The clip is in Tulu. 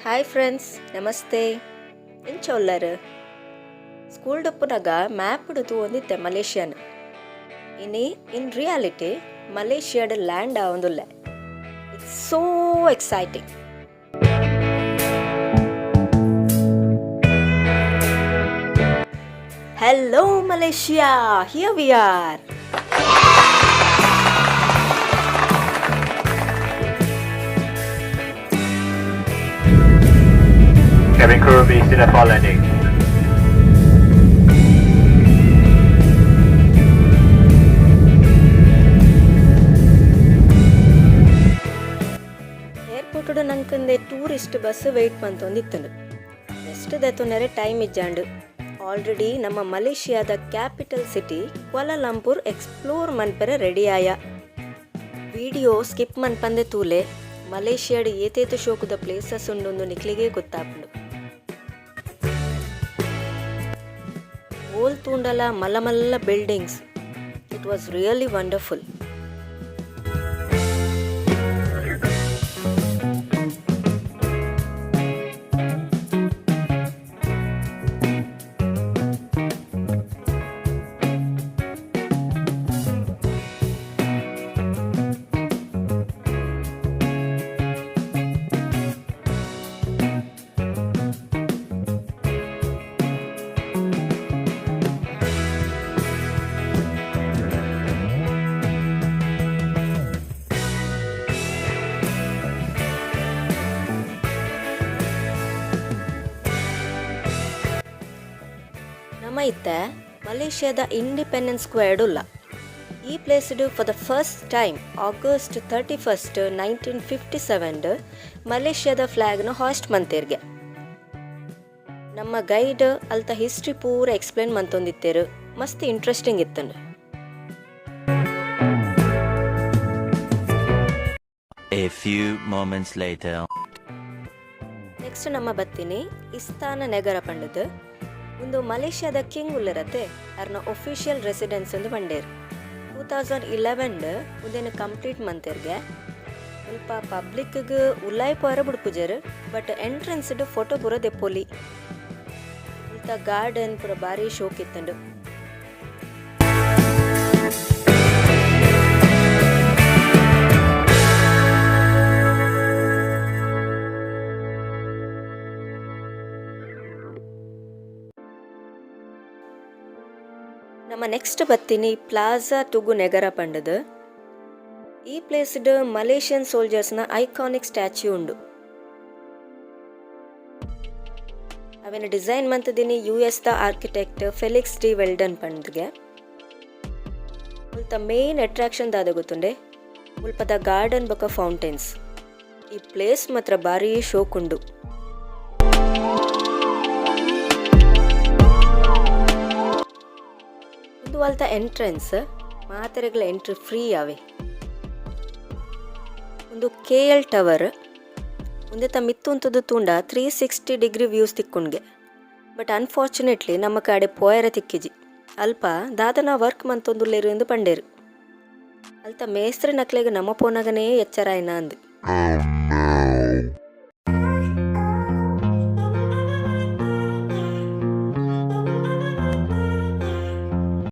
Hi friends, namaste. ಎಂಚ ಉಲ್ಲರ್? ಸ್ಕೂಲ್ ಉಪ್ಪುನಗ ಮ್ಯಾಪ್ ತೂವೊಂದಿತ್ತೆ ಮಲೇಷ್ಯಾನ್. ಇನಿ ಇನ್ ರಿಯಾಲಿಟಿ ಮಲೇಷ್ಯಾಡ್ ಲ್ಯಾಂಡ್ ಆವೊಂದುಲ್ಲೆ. It's so exciting. Hello Malaysia, here we are. Cabin crew will be seated for landing. Airport ನಂಕಂದೆ tourist bus wait ಮಂತೊಂದಿತ್ತುಂಡು. Rest ದೆತ್ತೊನರೆ time ಇಜ್ಜಾಂಡು. Already ನಮ್ಮ ಮಲೇಷಿಯಾದ capital city Kuala Lumpur explore ಮನ್ಪೆರೆ ready ಆಯ. ವಿಡಿಯೋ ಸ್ಕಿಪ್ ಮನ್ಪಂದೆ ತೂಲೆ. ಮಲೇಷಿಯಾಡ್ ಏತೇತು ಶೋಕುದ ಪ್ಲೇಸಸ್ ಉಂಡುಂದು ನಿಕ್ಲಿಗೆ ಗೊತ್ತಾಪುಂಡು. ಓಲ್ ತೂಂಡಲ ಮಲ್ಲ ಮಲ್ಲ buildings. It was really wonderful. ನಮ ಇತ್ತೆ ಮಲೇಷ್ಯಾದ ಇಂಡಿಪೆಂಡೆನ್ಸ್ ಸ್ಕ್ವೇರ್ಡ್ ಉಲ್ಲ. ಈ placed for the first time August 31, 1957 ಮಲೇಷ್ಯಾದ ಫ್ಲಾಗ್ನ ಹಾಯ್ಸ್ಟ್ ಮಂತೇರ್ಗೆ. ನಮ್ಮ ಗೈಡ್ ಅಲ್ತ ಹಿಸ್ಟ್ರಿ ಪೂರ ಎಕ್ಸ್ಪ್ಲೇನ್ ಮಂತೊಂದಿತ್ತೇರು. ಮಸ್ತ್ interesting ಇತ್ತಂಡು. A few moments later. Next ನಮ್ಮ ಬತ್ತಿನಿ ಇಸ್ತಾನ ನೆಗರ ಪಂಡದು. ಒಂದು ಮಲೇಷ್ಯಾದ ಕಿಂಗ್ ಉಲ್ಲರತೆ, ಅರ್ನ ಒಫಿಷಿಯಲ್ ರೆಸಿಡೆನ್ಸ್ ಒಂದು ಪಂಡೇರ್. 2011 ಉಂದೆನ್ ಕಂಪ್ಲೀಟ್ ಮಂತೆರ್ಗೆ. ಮುಲ್ಪ ಪಬ್ಲಿಕ್ಗ್ ಉಲಾಯಿ ಪೋಯರ ಬುಡ್ಪುಜೆರ್, ಬಟ್ ಎಂಟ್ರೆನ್ಸ್ ಫೋಟೋ ಪೂರ ದೆಪ್ಪೊಲಿ. ಮುಲ್ತ ಗಾರ್ಡನ್ ಪೂರ ಬಾರಿ ಶೋಕ್ ಇತ್ತುಂಡು. ನಮ್ಮ ನೆಕ್ಸ್ಟ್ ಬತ್ತಿನಿ ಪ್ಲಾಜಾ ಟುಗು ನೆಗರ ಪಂಡದು. ಈ ಪ್ಲೇಸ್ಡ್ ಮಲೇಷಿಯನ್ ಸೋಲ್ಜರ್ಸ್ನ ಐಕಾನಿಕ್ ಸ್ಟ್ಯಾಚ್ಯೂ ಉಂಡು. ಅವೆನ್ ಡಿಸೈನ್ ಮಂತದಿನಿ US the architect Felix D Weldon ಪಂಡ್ಗೆ. ಮುಲ್ತ ಮೇನ್ ಅಟ್ರಾಕ್ಷನ್ ದಾದ ಗೊತ್ತುಂಡೆ? ಮುಲ್ಪದ ಗಾರ್ಡನ್ ಬೊಕ ಫೌಂಟೇನ್ಸ್. ಈ ಪ್ಲೇಸ್ ಮಾತ್ರ ಬಾರಿ ಶೋಕುಂಡು. ಉಂದು ಅಲ್ತ ಎಂಟ್ರೆನ್ಸ್. ಮಾತೆರೆಗ್ಲ ಎಂಟ್ರಿ ಫ್ರೀ ಆವೆ. ಉಂದು ಕೆಎಲ್ ಟವರ್. ಉಂದೆತ ಮಿತ್ತ್ ಉಂತುದು ತೂಂಡ 360 ಡಿಗ್ರಿ ವ್ಯೂಸ್ ತಿಕ್ಕುಂಡ್ಗೆ. ಬಟ್ ಅನ್ಫಾರ್ಚುನೇಟ್ಲಿ ನಮ್ಮ ಕಡೆ ಪೋಯರ ತಿಕ್ಕಿಜಿ. ಅಲ್ಪ ದಾದನ ವರ್ಕ್ ಮಂತೊಂದುಲ್ಲೆರ್ ಇಂದು ಪಂಡೇರು. ಅಲ್ತ ಮೇಸ್ತ್ರಿ ನಕ್ಲೆಗ್ ನಮ ಪೋನಗನೇ ಎಚ್ಚರ ಆಯ್ನ ಅಂದ್.